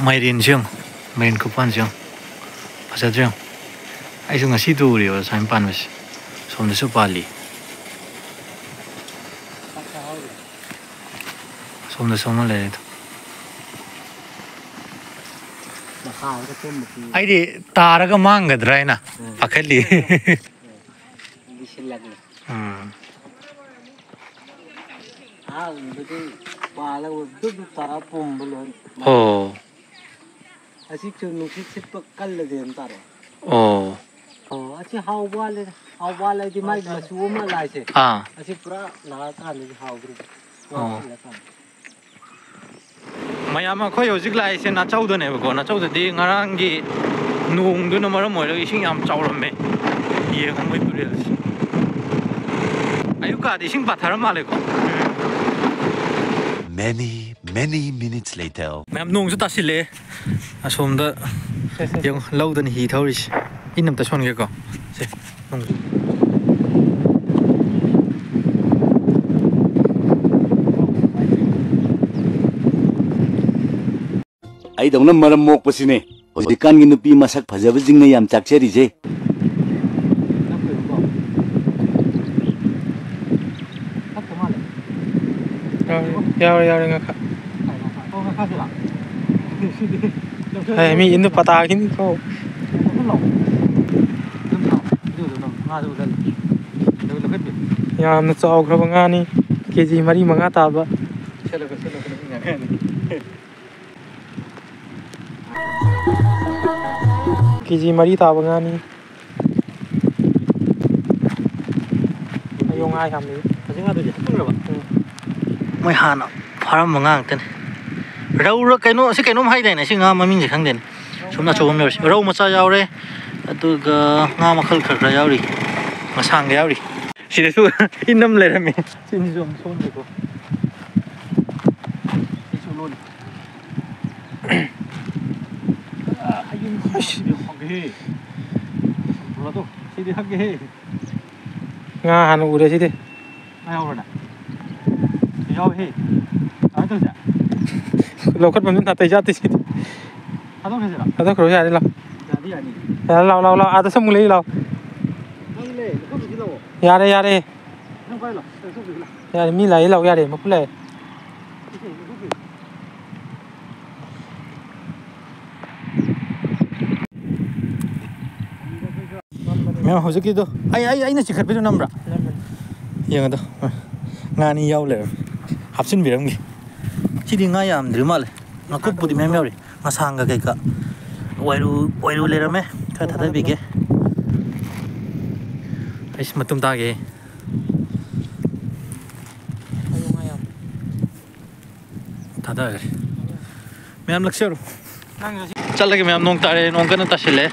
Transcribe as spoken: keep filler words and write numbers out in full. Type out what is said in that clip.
ꯃꯥꯏꯔꯦꯟꯁꯦ ꯌꯦꯡꯉꯨ, ꯃꯥꯏꯔꯦꯟ ꯈꯨꯄꯥꯟꯁꯦ ꯌꯦꯡꯉꯨ, ꯐꯖꯗ꯭ꯔꯥ ꯌꯦꯡꯉꯨ꯫ ꯑꯩꯁꯨ ꯉꯁꯤꯗ ꯎꯔꯤꯕ ꯁꯨꯃꯥꯏꯅ ꯄꯥꯟꯕꯁꯦ꯫ ꯁꯣꯝꯗꯁꯨ ꯄꯥꯜꯂꯤ꯫ ꯁꯣꯝꯗꯁꯨ ꯑꯃ ꯂꯩꯔꯦ ꯑꯗꯣ꯫ ꯃꯈꯥꯗ ꯀꯨꯝꯕꯁꯤ꯫ ꯑꯩꯗꯤ ꯇꯥꯔꯒ ꯃꯥꯡꯒꯗ꯭ꯔꯥ ꯍꯥꯏꯅ ꯎꯝ꯫ ꯄꯥꯈꯠꯂꯤ꯫ ꯂꯤꯁꯤꯜꯂꯛꯂꯦ꯫ ꯎꯝ꯫ ꯑꯍꯥꯟꯕꯗꯤ ꯄꯥꯜꯂꯒ ꯗꯨꯞ ꯗꯨꯞ ꯇꯥꯔꯒ ꯄꯨꯝꯕ ꯂꯣꯏꯔꯦ꯫ ꯑꯣ꯫ ꯑꯁꯤꯁꯨ ꯅꯨꯡꯁꯤꯠ ꯁꯤꯠꯄ ꯀꯜꯂꯗꯤ ꯑꯗꯨꯝ ꯇꯥꯔꯛꯑꯦ꯫ ꯑꯣ꯫ ꯑꯣ, ꯑꯁꯤ ꯍꯥꯎꯕ ꯋꯥꯠꯂꯦꯗ꯫ ꯍꯥꯎꯕ ꯋꯥꯠꯂꯦ ꯍꯥꯏꯗꯤ ꯃꯥꯒꯤ ꯃꯆꯨ ꯑꯃ ꯂꯥꯛꯏꯁꯦ꯫ ꯑꯥ꯫ ꯑꯁꯤ ꯄꯨꯔꯥ ꯂꯥꯛꯑꯀꯥꯟꯗꯗꯤ ꯍꯥꯎꯗ꯭ꯔꯤꯕ꯫ ꯑꯣ꯫ ꯋꯥꯠꯂꯀꯥꯟꯗ꯫ ꯃꯌꯥꯝ, ꯑꯩꯈꯣꯏ ꯍꯧꯖꯤꯛ ꯂꯥꯛꯏꯁꯦ ꯅꯥꯆꯧꯗꯅꯦꯕꯀꯣ꯫ ꯅꯥꯆꯧꯗꯗꯤ ꯉꯔꯥꯡꯒꯤ ꯅꯣꯡꯗꯨꯅ ꯃꯔꯝ ꯑꯣꯏꯔꯒ ꯏꯁꯤꯡ ꯌꯥꯝ ꯆꯥꯎꯔꯝꯃꯦ꯫ ꯌꯦꯡꯉꯣ ꯃꯣꯏ ꯇꯨꯔꯦꯜꯁꯦ꯫ ꯑꯌꯨꯛꯀꯗꯤ ꯏꯁꯤꯡ ꯄꯥꯊꯔ ꯃꯥꯜꯂꯦꯀꯣ꯫ Many, many minutes later. ꯃꯌꯥꯝ, ꯅꯣꯡꯁꯨ ꯇꯥꯁꯤꯜꯂꯛꯑꯦ꯫ ꯑꯁꯣꯝꯗ ꯁꯦ, ꯁꯦ, ꯁꯦ꯫ ꯌꯦꯡꯉꯣ, ꯂꯧꯗꯅ ꯍꯤ ꯊꯧꯔꯤꯁꯦ꯫ ꯏꯟ ꯑꯝꯇ ꯁꯣꯟꯒꯦꯀꯣ꯫ ꯁꯦ, ꯅꯣꯡ꯫ ꯑꯩꯗꯧꯅ ꯃꯔꯝ ꯃꯣꯛꯄꯁꯤꯅꯦ ꯍꯧꯖꯤꯛꯀꯥꯟꯒꯤ ꯅꯨꯄꯤ ꯃꯁꯛ ꯐꯖꯕꯁꯤꯡꯅ ꯌꯥꯝ ꯆꯥꯛꯆꯔꯤꯁꯦ꯫ ꯌꯥꯎꯔꯦ, ꯌꯥꯎꯔꯦ, ꯌꯥꯎꯔꯦ, ꯉꯥꯈꯥ꯫ ꯍꯦ, ꯃꯤ ꯏꯟꯗꯨ ꯄꯇꯥꯈꯤꯅꯤꯀꯣ꯫ ꯌꯥꯝꯅ ꯆꯥꯎꯈ꯭ꯔꯕ ꯉꯥꯅꯤ, ꯀꯦ ꯖꯤ ꯃꯔꯤ ꯃꯉꯥ ꯇꯥꯕ꯫ ꯀꯦ ꯖꯤ ꯃꯔꯤ ꯇꯥꯕ ꯉꯥꯅꯤ꯫ ꯑꯌꯣ, ꯉꯥ ꯌꯥꯝ ꯂꯩ꯫ ꯍꯧꯖꯤꯛ ꯉꯥꯗꯨꯗꯤ ꯍꯥꯞꯄꯨꯔꯕ? ꯎꯝ꯫ ꯃꯣꯏ ꯍꯥꯟꯅ ꯐꯥꯔꯝꯕ ꯉꯥ ꯉꯥꯛꯇꯅꯤ꯫ ꯔꯧꯔ ꯀꯩꯅꯣ, ꯁꯤ ꯀꯩꯅꯣꯝ ꯍꯥꯏꯗꯥꯏꯅꯦ? ꯁꯤ ꯉꯥ ꯃꯃꯤꯡꯁꯦ ꯈꯪꯗꯦꯅꯦ꯫ ꯁꯨꯝ ꯑꯆꯧꯕ ꯑꯃ ꯌꯥꯎꯔꯤ꯫ ꯔꯧ ꯃꯆꯥ ꯌꯥꯎꯔꯦ꯫ ꯑꯗꯨꯒ ꯉꯥ ꯃꯈꯜ ꯈꯔ ꯈꯔ ꯌꯥꯎꯔꯤ꯫ ꯉꯁꯥꯡꯒ ꯌꯥꯎꯔꯤ꯫ ꯁꯤꯗꯁꯨ ꯏꯟ ꯑꯃ ꯂꯩꯔꯝꯃꯤ꯫ ꯁꯤꯅꯤꯁꯨ ꯑꯃꯨꯛ ꯁꯣꯟꯒꯦꯀꯣ꯫ ꯁꯤꯁꯨ ꯂꯣꯟ꯫ ꯑꯁ꯫ ꯁꯤꯗꯤ ꯍꯥꯎꯒꯦꯍꯦ꯫ ꯁꯤꯗꯤ ꯍꯥꯎꯒꯦꯍꯦ꯫ ꯉꯥ ꯍꯥꯟꯅ ꯎꯔꯦ ꯁꯤꯗꯤ꯫ ꯉꯥ ꯌꯥꯎꯕ꯭ꯔꯅꯦ? ꯌꯥꯎꯋꯦꯍꯦ꯫ ꯀꯃꯥꯏꯅ ꯇꯧꯁꯦ? ꯂꯧꯈꯠꯐꯝꯁꯨ ꯅꯥꯇꯩ ꯆꯥꯠꯇꯦ ꯁꯤꯗꯤ꯫ ꯊꯥꯗꯣꯛꯈ꯭ꯔꯁꯤꯔꯣ? ꯊꯥꯗꯣꯛꯈ꯭ꯔꯣ, ꯌꯥꯔꯦ, ꯂꯥꯎ꯫ ꯌꯥꯗꯤ ꯌꯥꯅꯤ. ꯌꯥꯔꯦ, ꯂꯥꯎ, ꯂꯥꯎ, ꯂꯥꯎ, ꯑꯥꯗꯁꯨ ꯑꯃꯨꯛ ꯂꯩ, ꯂꯥꯎ꯫ ꯅꯪ ꯂꯩ, ꯂꯧꯈꯠꯄꯁꯤ ꯂꯥꯛꯑꯣ. ꯌꯥꯔꯦ, ꯌꯥꯔꯦ. ꯅꯪ ꯄꯥꯏ ꯂꯥꯎ, ꯂꯧꯈꯠꯄꯁꯤ ꯂꯥꯛꯑꯣ. ꯌꯥꯔꯦ, ꯃꯤ ꯂꯥꯛꯑꯦ, ꯂꯥꯎ, ꯌꯥꯔꯦ, ꯃꯄꯨ ꯂꯥꯛꯑꯦ. ꯁꯤ ꯂꯧꯈꯠꯄꯤ. ꯃꯦꯝ, ꯍꯧꯖꯤꯛꯀꯤꯗꯣ ꯑꯩ, ꯑꯩ, ꯑꯩꯅ ꯆꯤꯡꯈꯠꯄꯤꯗꯣ ꯅꯝꯕ꯭ꯔꯥ? ꯌꯦꯡꯉꯗꯣ, ꯉꯥ ꯑꯅꯤ ꯌꯥꯎ ꯂꯩꯔꯝꯃꯦ, ꯍꯥꯞꯆꯤꯟꯕꯤꯔꯝꯒꯦ. ꯁꯤꯗꯤ ꯉꯥ ꯌꯥꯝꯗ꯭ꯔꯤ ꯃꯥꯜꯂꯦ. ꯉꯥꯀꯨꯞꯄꯨꯗꯤ ꯃꯌꯥꯝ ꯌꯥꯎꯔꯤ, ꯉꯁꯥꯡꯒ ꯀꯩꯀꯥ. ꯋꯥꯏꯔꯨ, ꯋꯥꯏꯔꯨ ꯂꯩꯔꯝꯃꯦ, ꯈꯔ ꯊꯥꯗꯕꯤꯒꯦ. ꯑꯩꯁ, ꯃꯇꯨꯝ ꯇꯥꯒꯦ. ꯊꯥꯗꯔꯦ. ꯃꯌꯥꯝ ꯂꯛꯆꯔꯣ. ꯆꯠꯂꯒꯦ ꯃꯌꯥꯝ, ꯅꯣꯡ ꯇꯥꯔꯦ, ꯅꯣꯡ ꯀꯟꯅ ꯇꯥꯁꯤꯜꯂꯦ.